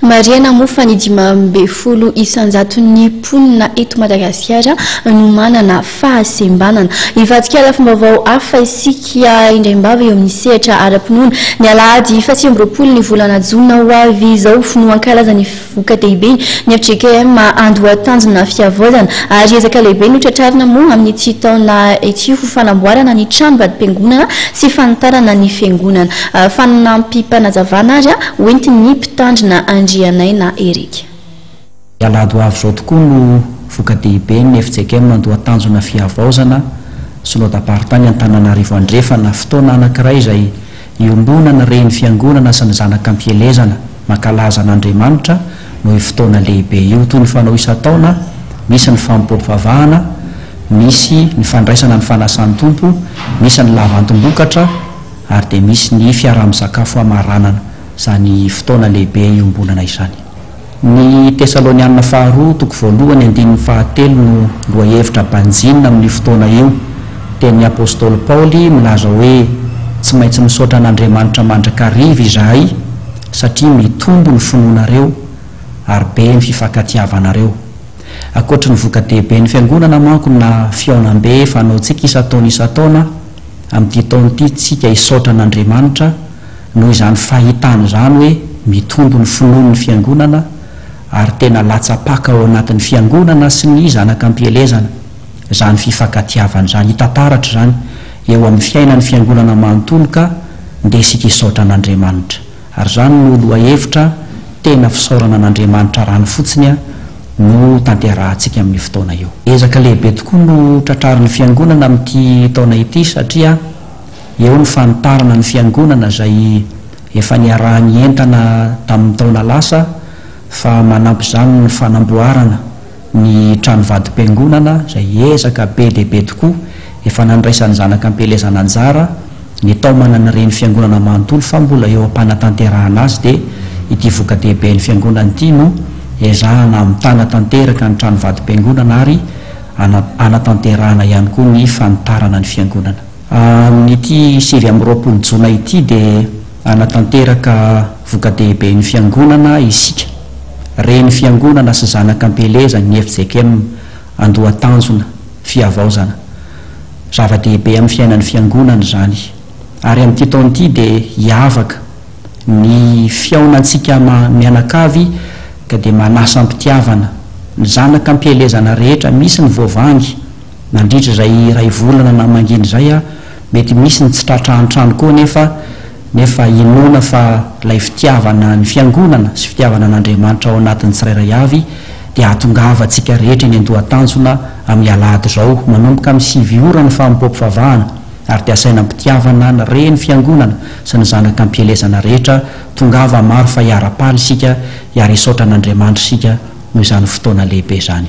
Marihana moa fa ny 15 isan-jaton'ny mponina eto Madagasikara no manana fahasembanana. Hivadika lafim-baovao hafa isika indraim-bava eo amin'ny sehatra ara-pinoana. Ny alahady faha29 ny volana jona ho avy izao no hankalaza ny voka-dehibe ny fjkm Andohatanjona Fihavaozana ary ezaka lehibe no tratrarina moa amin'ity taona ity ho fanamboarana ny trano vadim-piangonana sy fanitarana ny fiangonana. Fanampim-panazavana ary hoentin'ny mpitandrina Andrianaina Eric. Ny alahady ho avy izao tokoa no voka-dehiben'ny fjkm Andohatanjona Fihavaozana, Synodam-paritany Antananarivo Andrefana, fotoana anankiray izay iombonan'ny Reny Fiangonana sy ny Zanak'Ampielezana mankalaza an'Andriamanitra noho io fotoana lehibe io. Toy ny fanao isan-taona, misy ny fanompoam-pivavahana, misy ny fandraisana ny fanasan'ny Tompo, misy ny lavantim-bokatra ary dia misy ny fiaraha-misakafo hamaranana izany fotoana lehibe iombonana izany. Ny Tesalonianina Faharoa toko voalohany andininy fahatelo no lohahevitra banjinina amin'io fotoana io. Tenin'ny apostoly Paoly milaza hoe tsy maintsy misaotra an'Andriamanitra mandrakariva izahay satria mitombo ny finoanareo ary be ny fifankatiavanareo. Ankoatry ny voka-dehiben'ny Fiangonana manko na fihaonambe fanaontsika isan-taona isan-taona, amin'ity taona ity tsika hisaotra an'Andriamanitra noho izany fahitana izany hoe mitombo ny finoan'ny Fiangonana ary tena latsa-paka ao anatin'ny Fiangonana sy ny zanak'ampielezana izany fifankatiavana izany. Hita taratra izany eo amin'ny fiainan'ny Fiangonana manontolo ka ndeha isika hisaotra an'Andriamanitra. Ary izany no lohahevitra tena fisaorana an'Andriamanitra rano fotsiny no tanterahantsika amin'io fotoana io. Ezaka lehibe tokoa no tratrarin'ny Fiangonana amin'ity taona ity satria eo ny fanitarana ny Fiangonana izay efa niaraha-nientana tamin'ny taona lasa fa manampy izany ny fanamboarana ny trano vadim-piangonana izay ezaka be dia be tokoa efa nandraisan'ny zanaka am-pielezana anjara nitaomana ny reny fiangonana manontolo fa mbola eo am-panatanterahana azy dia ity voka-dehiben'ny fiangonana ity no ezahana hamitana tanteraka ny trano vadim-piangonana ary hanatanterahana ihany koa ny fanitarana ny fiangonana. Amin'ity 29 jona ity dia hanatanteraka voka-dehiben'ny fiangonana isika, reny fiangonana sy zanaka am-pielezana ny fjkm Andohatanjona, Fihavaozana. Zava-dehibe amin'ny fiainan'ny fiangonana izany. Ary amin'ity taona ity dia hiavaka ny fihaonantsika mianakavy ka dia manasa am-pitiavana ny zanaka am-pielezana rehetra, misy ny voavangy, Nandritra izay iray volana namangiana izay aho, mety misy ny tsy tratra an-trano koa anefa, nefa inoana fa ilay fitiavana ny Fiangonana sy fitiavana an'Andriamanitra ao anatin'ny tsirairay avy dia hahatongavantsika rehetra eny Andohatanjona amin'ny alahady izao manomboka amin'ny sivy ora ny fanompoam-pivavahana ary dia asaina am-pitiavana ny reny Fiangonana sy ny zanaka am-pielezana rehetra tongava maro fa hiara-paly isika hiara-hisaotra an'Andriamanitra isika noho izany fotoana lehibe izany.